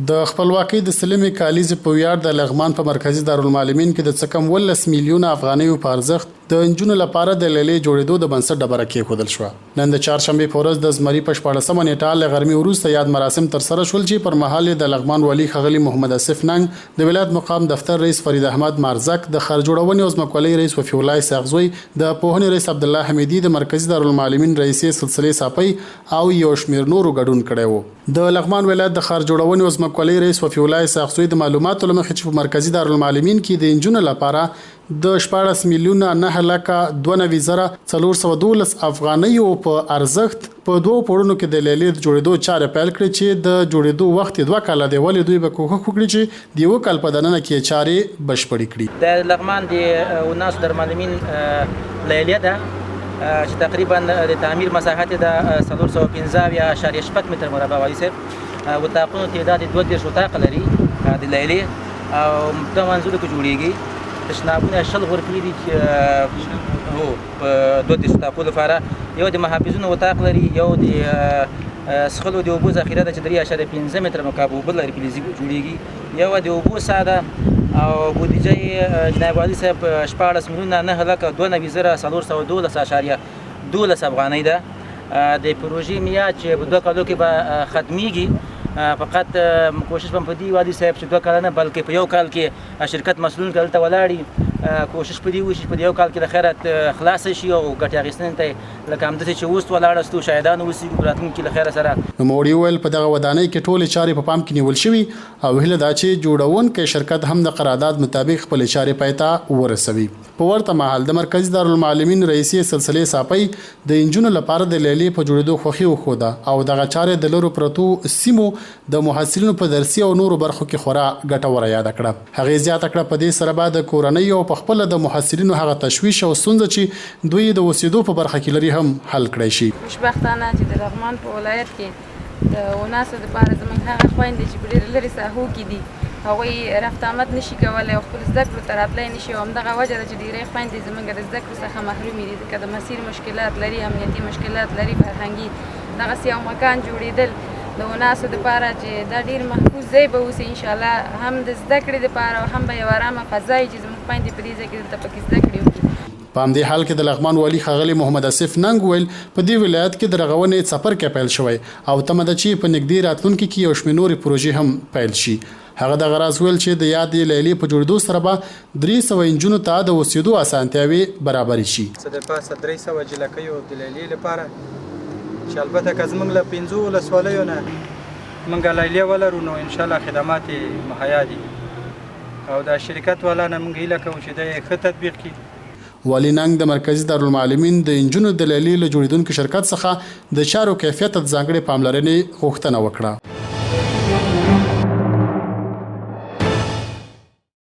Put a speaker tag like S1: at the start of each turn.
S1: د خپلواکۍ د سلمې کالیزې په ویاړ د لغمان په مرکزي دارالمعلمین کې د څه کم 17 میلیونه افغانیو په ارزښت د نجونو لپاره د لیلې جوړېدو د بنسټ ډبره کېښودل شوه. نن د چهارشنبې په ورځ د زمري په شپاړسمه نېټه له غرمې وروسته یاد مراسم ترسره شول چې پر مهال یې د لغمان والي ښاغلي محمد اصف ننګ، د ولایت مقام دفتر رئیس فرید احمد مارزک، د ښار جوړونې او ځمکوالۍ رئیس وفیع الله اسحاقزوی، د پوهنې رئیس عبدالله حمیدي، د مرکزي دارالمعلمین رئیسې سلسلې ساپۍ او یو شمېر نورو ګډون کړی وو. د لغمان ولایت د ښار جوړونې او ځمکوالۍ رئیس وفیع الله اسحاقزوی د معلوماتو له مخې چې په مرکزي دارالمعلمین کې د نجونو لپاره د 16 میلیونه 9 لکه 92 زره 412 افغانیو په ارزښت په دوو پوړونو کې د لیلې د جوړېدو چارې پیل کړې چې د جوړېدو وخت یې 2 کاله دی، ولې دوی به کوښښ وکړي چې د یوه کال په دننه کې یې چارې بشپړې کړي.
S2: د لغمان د اناثو دارالمعلمین لیلیه ده چې تقریبا د تعمیر مساحت یې ده 475.6 متر مربع. والي صاحب، اتاقونو تعداد یې 32 اتاقه لري د لیلې او دوه منزلو کې جوړیږي. تشنابونه 20 غرفې دي چې هو په 32 اتاقو لپاره. یو د محافظونو اتاق لري، یو د څښلو د اوبو ذخیره ده چې 3.5 متر مکعب اوبه لري، فلزي جوړیږي. یو د اوبو څاه ده او بودیجه یې جناب والي صاحب 16 میلیونه 9 لکه 92 زره 412.12 افغانۍ ده. د پروژې میعاد چې په 2 کالو کې به ختمیږي. فقط کوشش به په دې والي صاحب چې 2 کاله نه، بلکې په یو کال کې شرکت مسؤلین دلته ولاړي، کوشش په دې وشي چې په یو کال کې له خیره خلاص شي او ګټې اخیستنې ته لکه همداسې چې اوس ولاړستو شاهدان اوسېږو په راتلونکي له خیره سره.
S1: نوموړي وویل، په دغه ودانۍ کې ټولې چارې په پام کې نیول شوي او هیله ده چې جوړونکی شرکت هم د قرارداد مطابق خپلې چارې پای ته ورسوي. په ورته مهال د مرکزي دارالمعلمین رئیسې سلسلې ساپۍ د نجونو لپاره د لیلې په جوړېدو خوښي وښوده او دغه چاره د لرو پرتو سیمو د محصلینو په درسي او نورو برخو کې خورا ګټوره یاده کړه. هغې زیاته کړه، په دې سره به د کورنۍ او په خپله د محصلینو هغه تشویش او ستونزه چې دوی یې د اوسېدو په برخه کې لري هم حل کړای شي.
S3: خوشبختانه چې د لغمان په ولایت کې د اوناسو دپاره زموږ هغه خویندې چې په ډېرو لرې ساحو کې دي، هغوی رفت آمد نشي کولی او خپلو زده کړو ته راتلی نشي او همدغه وجه ده چې ډېری خویندې زموږ د زده کړو څخه محرومې دي، ځکه د مسیر مشکلات لري، امنیتي مشکلات لري، فرهنګي. دغسې یو مکان جوړېدل د اوناسو دپاره چې دا ډېر محفوظ ځای به اوسي انشاءالله، هم د زده کړې دپاره او هم به یو ارامه فضا وي چې زموږ خویندې په دې ځای کې دلته پکې زده کړې وکړي.
S1: په همدې حال کې د لغمان والي ښاغلي محمد اصف ننګ وویل، په دې ولایت کې د رغونې څپرکی پیل شوی او تمه ده چې په نږدې راتلونکي کې یو شمېر نورې پروژې هم پیل شي. هغه دغه راز وویل چې د یادې لیلې په جوړېدو سره به 300 نجونو ته د اوسېدو اسانتیاوې برابرې شي.
S4: څه د پاسه 300 جلکیو د لیلې لپاره چې البته که زمونږ له پنځو ولسوالیو نه مونږ لیلیه ولرو، نو انشاءالله خدمات یې مهیا دي او دا شرکت والا نه مونږ هیله کوو چې دی ښه تطبیق کړي.
S1: والي ننګ د مرکزي دارالمعلمین د نجونو د لیلې له جوړېدونکي شرکت څخه د چارو کیفیت ته د ځانګړې پاملرنې غوښتنه وکړه.